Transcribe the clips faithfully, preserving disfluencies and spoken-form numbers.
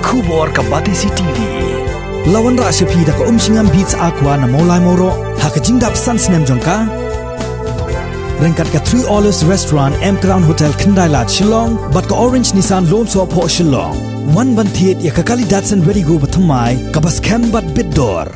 Khubor ka Batesi T V. La wanrah sha phi da ka Umshngam Beats Aqua na Mawlai Mawroh ha ka jingdap san snem jong ka. Ryngkat ka Three Olives Restaurant, M Crown Hotel, Khyndai Lad, Shillong, bad ka Orange Nissan Lone Soh Phoh, Shillong. Wan ban thied ïa ka kali Datsun Redi-GO bathymmai kaba skhem bad bit dor.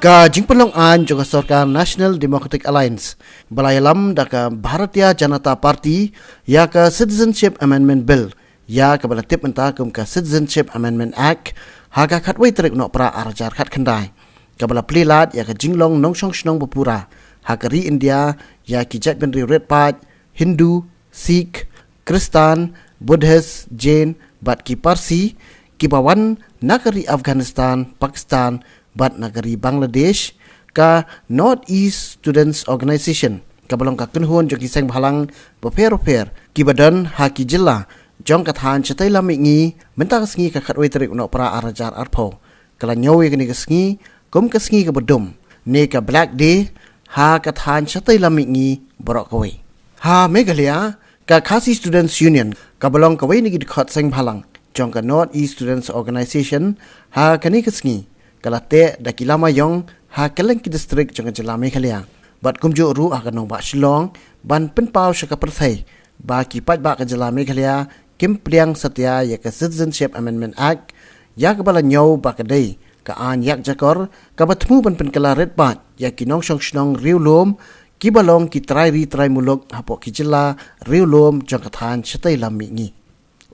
Ka jingpynlong aiñ jong ka sorkar National Democratic Alliance ba la ïalam da ka Bharatiya Janata Party ïa ka Citizenship Amendment Bill, ïa kaba la tip mynta kum ka Citizenship Amendment Act, ha ka khatwei tarik u Nohprah ar hajar khatkhyndai, kaba la plie lad ïa ka jinglong nongshong shnong ba pura ha ka ri India ïa ki jaitbynriew rit paid Hindu, Sikh, Khristan, Buddhist, Jain bad ki Parsi kiba wan na ka ri Afghanistan, Pakistan bad na ka ri Bangladesh. Ka North East Students Organisation, kaba long ka kynhun jong ki seng bhalang bapher bapher kiba don ha ki jylla jong ka thaiñ shatei lam mihngi, mynta ka sngi ka khatwei tarik u Nohprah ar hajar arphew, ka la ñiew ïa kane ka sngi kum ka sngi kaba dum ne ka Black Day ha ka thaiñ shatei lam mihngi baroh kawei. Ha Meghalaya, ka Khasi Students Union, kaba long kawei na ki dkhot seng bhalang jong ka North East Students Organisation, ha kane ka sngi ka la teh da ki lama ïong ha kylleng ki district jong ka jylla Meghalaya bad kumjuh ruh ha ka nongbah Shillong, ban pynpaw sha ka pyrthei ba ki paidbah ka jylla Meghalaya kim pdiang satia ïa ka Citizenship Amendment Act, ïa kaba la ñiew ba ka dei ka aiñ ïakjakor kaba thmu ban pynkylla rit paid ïa ki nongshong shnong riewlum kiba long ki trai ri trai muluk hapoh ki jylla riewlum jong ka thaiñ shatei lam mihngi.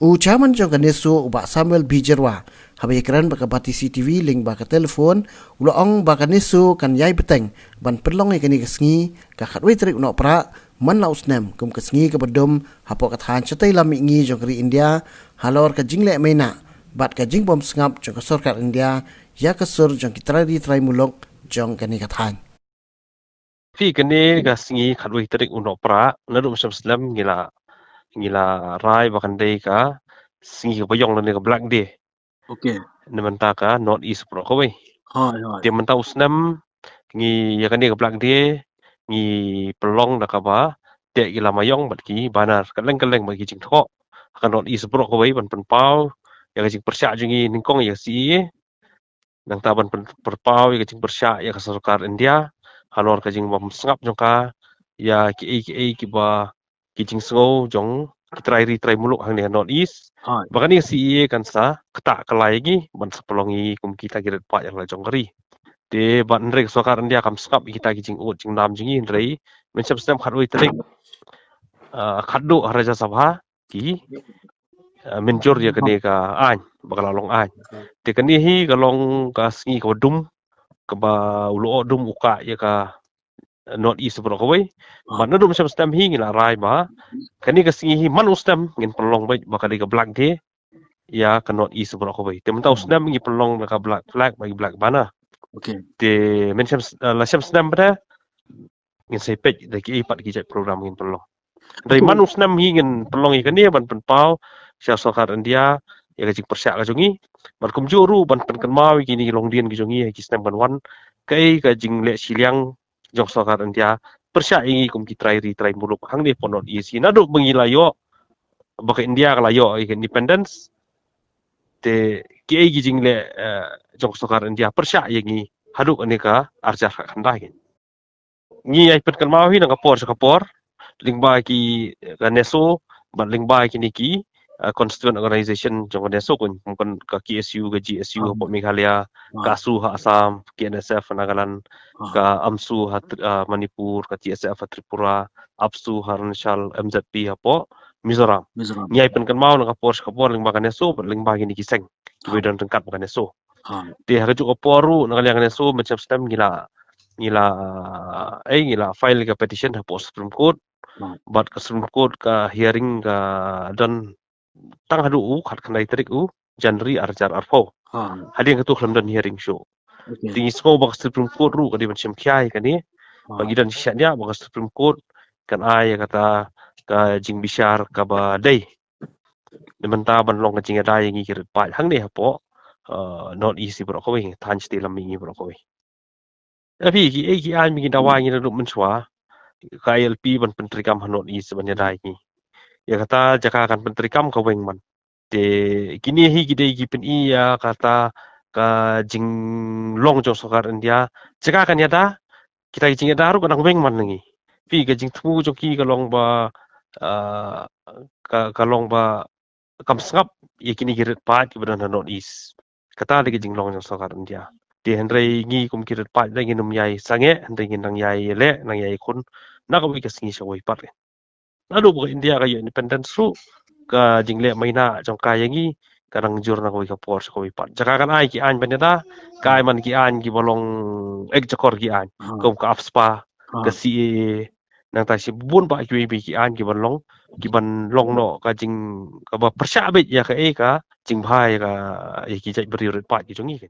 U chairman jong ka NESO, u Bah Samuel B Jyrwa, haba ïakren bad ka Batesi T V lyngba ka telephone, u la ong ba ka NESO kan ïai bteng ban pynlong ïa kane ka sngi ka khatwei tarik u Nohprah man la u snem kum ka sngi kaba dum hapoh ka thaiñ shatei lam mihngi jong ka ri India, halor ka jingleh maïnah bad ka jingbymsngap jong ka sorkar India ïa ka sur jong ki trai ri trai muluk jong kane ka thaiñ. Phi, kane ka sngi khatwei tarik u Nohprah, naduh mynshem snem ngi la, ngi la rai ba kan dei ka sngi kaba ïong lane ka Black Day. Okay. Na bynta ka North East baroh kawei. Hai, hai. Te mynta u snem ngi ïa kane ka Black Day ngi pynlong da kaba teh ki lama ïong bad ki banner kylleng kylleng bad ki jingthoh ha ka North East baroh kawei ban pynpaw ïa ka jingpyrshah jong ngi nyngkong ïa ka C A A. Nangta ban pyn-, pynpaw ïa ka jingpyrshah ïa ka sorkar India halor ka jingbymsngap jong ka ïa kiei kiei kiba ki jingsngew jong ki trai ri trai muluk hangne ha North East. Hai. Ba kane ka C A A kan sa ktah kylla ïa ngi ban sa pynlong ïa ngi kum kita ki rit paid ïa la jong ka ri. Te bad hynrei ka sorkar India kam sngap ïa kita ki jingud jingnam jong ngi, hynrei mynshem snem khatwei tarik, ah, khatduh ha Rajya Sabha ki, ah, mynjur ïa kane ka aiñ ba ka la long aiñ. Te kane hi ka long ka sngi kaba dum kaba u lyoh dum u kah ïa ka North East baroh kawei. Ah. Bad naduh mynshem snem hi ngi la rai ba kane ka sngi hi man u snem ngin pynlong beit ba ka dei ka Black Day ïa ka North East baroh kawei. Te mynta u snem ngi pynlong da ka Black Flag bad ki Black Banner. Okay. Te mynshem s-, ah, la shem snem pat ngin sa peit da kiei pat ki jait program ngin pynlong. Hynrei man u snem hi ngin pynlong ïa kane ban pynpaw sha sorkar India ïa ka jingpyrshah ka jong ngi. Bad kumjuh ruh ban pynkynmaw ïa kine ki longdien ki jong ngi ha ki snem ban wan, kaei ka jingleh shiliang jong sorkar India pyrshah ïa ngi kum ki trai ri trai muluk hangne hapoh North East. Naduh ba ngi la ïoh, ba ka India ka la ïoh ïa ka independence, te kiei ki jingleh, eh, jong sorkar India pyrshah ïa ngi haduh kane ka ar hajar khatkhyndai. Ngi ïai pynkynmaw hi na ka por sha ka por lyngba ki, eh, ka NESO bad lyngba kine ki, eh, constituent organization jong ka NESO, kum, kum ka K S U, ka G S U hapoh Meghalaya, ka ASU ha Assam, K N S F ha Nagaland, ka AMSU ha Tri-, ah, Manipur, ka T S F ha Tripura, APSU ha Arunachal, M Z P hapoh Mizoram. Mizoram. Ngi ïai pynkynmaw na ka por sha ka por lyngba ka NESO bad lyngba kine ki seng kiba don ryngkat bad ka NESO. Ha. Te ha kajuh ka por ruh na ka liang ka NESO mynshem snem ngi la, ngi la, eh, ngi la file ka petition hapoh Supreme Court. Ha. Bad ka Supreme Court ka hearing ka don tang haduh u khatkhyndai tarik u January ar hajar arphew. Ha. Hadien kata khlem don hearing shuh. Okay. Te ngi sngew ba ka Supreme Court ruh ka dei ban shim khia ïa kane. Ha. Ba ngi don shisha nia ba ka Supreme Court kan ai ïa kata ka jingbishar kaba dei. Na bynta ban long ka jingïada ïa ngi ki rit paid hangne hapoh, uh, North East baroh kawei, thaiñ shatei lam mihngi baroh kawei. Ïa phi, kiei kiei ba ngi dawa ngi naduh mynshuwa. ka I L P ban pyntreikam ha North East ban ïada ïa ngi. Ïa kata jaka kan pyntreikam ka weng man. Te kine hi ki dei ki pyni ïa kata ka jinglong jong sorkar India. Jaka kan ïada, kita ki jingïada ruh ka nang weng man na ngi. Phi, ka jingthmu jong ki ka long ba, ah, ka, ka long ba kam sngap ïa kine ki rit paid kiba don ha North East. Kata dei ka jinglong jong sorkar India. Te hynrei ngi kum ki rit paid ngi nym ïai sangeh, hynrei ngi nang ïai leh, nang ïai khun na kawei ka sngi sha kawei pat. Naduh ba ka India ka ïoh independence ruh, ka jingleh maina jong ka ïa ngi ka nang jur na kawei ka por sha kawei pat. Jaka kan ai ki aiñ ban ïada, ka ai man ki aiñ kiba long ek jakor ki aiñ, kum ka AFSPA, ka C A A, nangta shi bun bah kiwei kiwei ki aiñ kiban long, kiban long noh ka jing, kaba pyrshah beit ïa kaei ka jingbha ïa ka, ïa ki jait briew rit paid ki jong ngi.